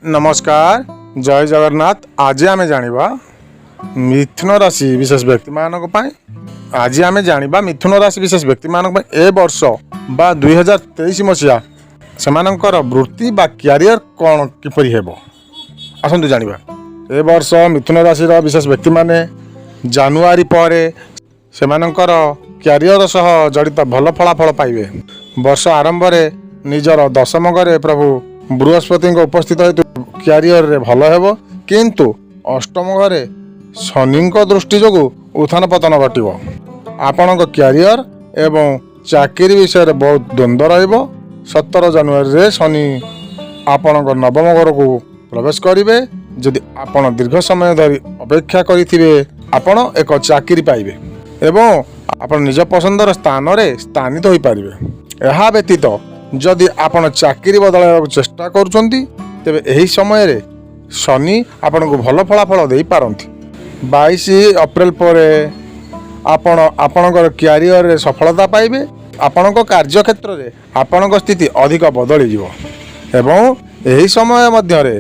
ନମସ୍କାର, ଜୟ ଜଗନ୍ନାଥ। ଆଜି ଆମେ ଜାଣିବା ମିଥୁନ ରାଶି ବିଶେଷ ବ୍ୟକ୍ତିମାନଙ୍କ ପାଇଁ, ଆଜି ଆମେ ଜାଣିବା ମିଥୁନ ରାଶି ବିଶେଷ ବ୍ୟକ୍ତିମାନଙ୍କ ପାଇଁ ଏ ବର୍ଷ ବା 2023 ମସିହା ସେମାନଙ୍କର ବୃତ୍ତି ବା କ୍ୟାରିୟର କ'ଣ କିପରି ହେବ। ଆସନ୍ତୁ ଜାଣିବା। ଏ ବର୍ଷ ମିଥୁନ ରାଶିର ବିଶେଷ ବ୍ୟକ୍ତିମାନେ ଜାନୁଆରୀ ପରେ ସେମାନଙ୍କର କ୍ୟାରିୟର ସହ ଜଡ଼ିତ ଭଲ ଫଳାଫଳ ପାଇବେ। ବର୍ଷ ଆରମ୍ଭରେ ନିଜର ଦଶମ ଘରେ ପ୍ରଭୁ ବୃହସ୍ପତିଙ୍କ ଉପସ୍ଥିତ ହେତୁ କ୍ୟାରିୟରରେ ଭଲ ହେବ, କିନ୍ତୁ ଅଷ୍ଟମ ଘରେ ଶନିଙ୍କ ଦୃଷ୍ଟି ଯୋଗୁଁ ଉତ୍ଥାନ ପତନ ଘଟିବ। ଆପଣଙ୍କ କ୍ୟାରିୟର ଏବଂ ଚାକିରି ବିଷୟରେ ବହୁତ ଦ୍ୱନ୍ଦ୍ୱ ରହିବ। 17 ଜାନୁଆରୀରେ ଶନି ଆପଣଙ୍କ ନବମ ଘରକୁ ପ୍ରବେଶ କରିବେ। ଯଦି ଆପଣ ଦୀର୍ଘ ସମୟ ଧରି ଅପେକ୍ଷା କରିଥିବେ, ଆପଣ ଏକ ଚାକିରି ପାଇବେ ଏବଂ ଆପଣ ନିଜ ପସନ୍ଦର ସ୍ଥାନରେ ସ୍ଥାନିତ ହୋଇପାରିବେ। ଏହା ବ୍ୟତୀତ ଯଦି ଆପଣ ଚାକିରି ବଦଳାଇବାକୁ ଚେଷ୍ଟା କରୁଛନ୍ତି, ତେବେ ଏହି ସମୟରେ ଶନି ଆପଣଙ୍କୁ ଭଲ ଫଳାଫଳ ଦେଇପାରନ୍ତି। 22 ଅପ୍ରିଲ ପରେ ଆପଣ ଆପଣଙ୍କର କ୍ୟାରିୟରରେ ସଫଳତା ପାଇବେ। ଆପଣଙ୍କ କାର୍ଯ୍ୟକ୍ଷେତ୍ରରେ ଆପଣଙ୍କ ସ୍ଥିତି ଅଧିକ ବଦଳିଯିବ ଏବଂ ଏହି ସମୟ ମଧ୍ୟରେ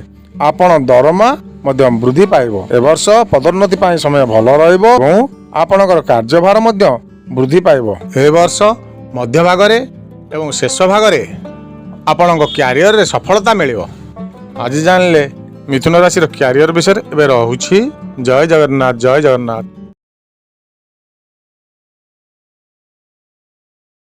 ଆପଣ ଦରମା ମଧ୍ୟ ବୃଦ୍ଧି ପାଇବ। ଏ ବର୍ଷ ପଦୋନ୍ନତି ପାଇଁ ସମୟ ଭଲ ରହିବ ଏବଂ ଆପଣଙ୍କର କାର୍ଯ୍ୟଭାର ମଧ୍ୟ ବୃଦ୍ଧି ପାଇବ। ଏ ବର୍ଷ ମଧ୍ୟଭାଗରେ ଏବଂ ଶେଷ ଭାଗରେ ଆପଣଙ୍କ କ୍ୟାରିୟରରେ ସଫଳତା ମିଳିବ। ଆଜି ଜାଣିଲେ ମିଥୁନ ରାଶିର କ୍ୟାରିୟର ବିଷୟରେ। ଏବେ ରହୁଛି। ଜୟ ଜଗନ୍ନାଥ, ଜୟ ଜଗନ୍ନାଥ।